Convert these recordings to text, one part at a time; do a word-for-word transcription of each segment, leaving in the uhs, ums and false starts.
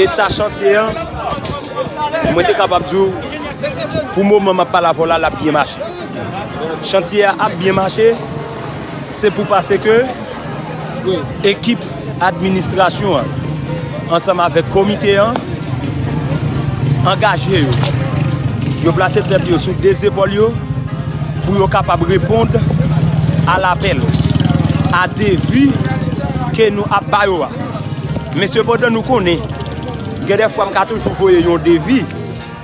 Eta chantye an, mwen te kapab di w, pou moman m ap pale avè w la, l ap byen mache. Chantye a ap byen mache, se pou pase ke ekip administrasyon an, ansanm avèk komite an, angaje yo. Yo plase tèt yo sou de zepòl yo pou yo kapab reponn a lapèl, a devi ke nou ap ba yo a. Men sepandan, nou konnen, gen de fwa m ka toujou voye yon devi.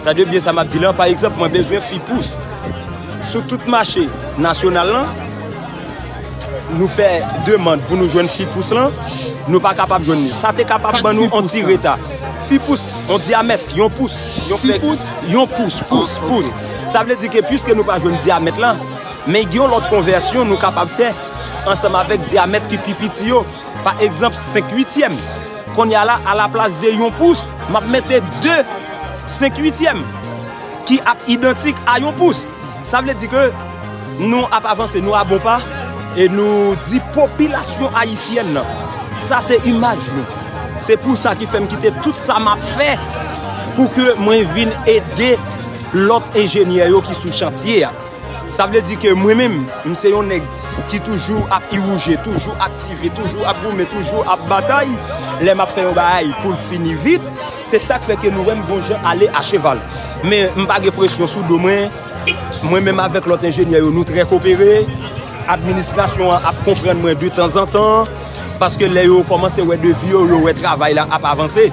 Tande byen sa m ap di la, pa egzanp, mwen bezwen fipous. Sou tout mache nasyonal lan, nou fè demann pou nou jwenn fipous lan, nou pa kapab jwenn li. Sa te kapab ban nou yon ti reta. Fipous, yon dyamèt, yon pous. Yon pous, pous, pous. Sa vle di ke piske nou pa jwenn dyamèt lan, men gen yon lòt konvèsyon nou kapab fè ansanm avèk dyamèt ki pi piti yo. Pa egzanp, senk uityèm. Kounye a la, alaplas de yon pous, m ap mete de senk uityèm ki ap idantik a yon pous. Sa vle di ke nou ap avanse, nou a bon pa, e nou di popilasyon ayisyèn nan, sa se imaj nou. Se pou sa ki fè m kite tout sa m ap fè pou ke mwen vin ede lòt enjenyè yo ki sou chantye a. Sa vle di ke mwen menm, m se yon nèg ki toujou ap iwouje, toujou aktive, toujou ap goumen, toujou ap batay. Lè m ap fè yon bagay pou l fini vit, se sa k fè ke nou wè m gon jan ale acheval. Men m pa gen presyon sou do mwen. Mwen menm avèk lòt enjenyè yo, nou trè kopere. Administrasyon an ap konprann mwen de tanzantan, paske lè yo kòmanse wè devi yo, yo wè travay la ap avanse.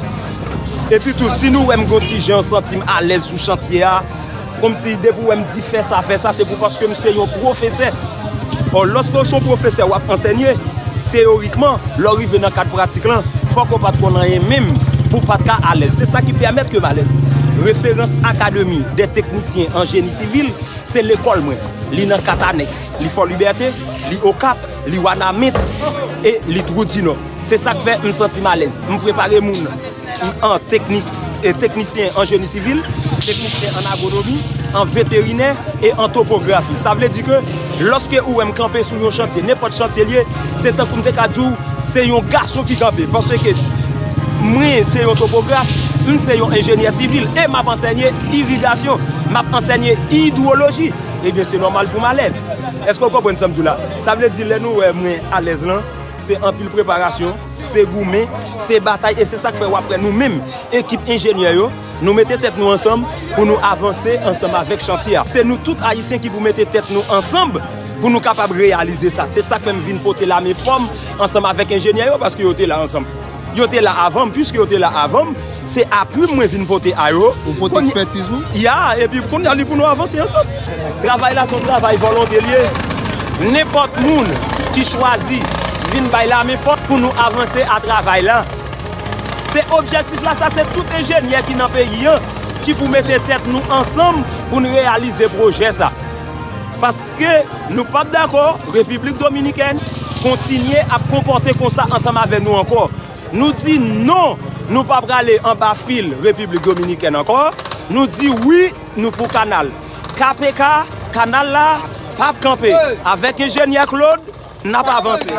Epi tou, si nou wè m gon ti jan santi m alèz sou chantye a, kòmsi depi w wè m di fè sa, fè sa, se pou paske m se yon pwofesè. Ò, lòske w se yon pwofesè, w ap ansènye, teyorikman, lè w rive nan kad pratik lan, fòk ou pa t konn anyen menm pou w pa t ka alèz. Se sa ki pèmèt ke m alèz. Referans Akademi dè Teknisyen an Jeni Sivil, se lekòl mwen. Li nan kat anèks. Li Fò Libète, li Okap, li Wanament e li Twou di Nò. Se sa k fè m santi m alèz. M prepare moun an teknik, e teknisyen an jeni sivil, teknisyen an agwonomi, an veterinè e an topografi. Sa vle di ke lòske ou wè m kanpe sou yon chantye, nenpòt chantye l ye, se tankou m te ka di w, se yon gason ki kanpe. Paske mwen se yon topograf, m se yon enjenyè sivil e m ap ansènye irigasyon, m ap ansènye idwoloji. Ebyen, se nòmal pou m alèz. Èske w konprann sa m di w la? Sa vle di, lè nou wè mwen alèz lan, se anpil preparasyon, se goumen, se batay, e se sa k fè w ap wè nou menm, ekip enjenyè yo, nou mete tèt nou ansanm pou nou avanse ansanm avèk chantye a. Se nou tout Ayisyen ki pou mete tèt nou ansanm pou nou kapab reyalize sa. Se sa k fè m vin pote lame fò m ansanm avèk enjenyè yo, paske yo te la ansanm. Yo te la avan m, piske yo te la avan m, se apui m mwen vin pote a yo. Ou pote ekspètiz ou? Ya, epi kounye a li pou nou avanse ansanm. Travay la se yon travay volonte l ye. Nenpòt moun ki chwazi vin bay lame fò pou nou avanse a travay la. Se objektif la, sa se tout enjenyè ki nan peyi an ki pou mete tèt nou ansanm pou n reyalize pwojè sa. Paske nou p ap dakò Repiblik Dominikèn kontinye ap konpòte konsa ansanm avè nou ankò. Nou di non, nou pa prale anba fil Repiblik Dominikèn ankò. Nou di wi, nou pou kanal. K P K, kanal la p ap kanpe. Avèk enjenyè Claude, n ap avanse.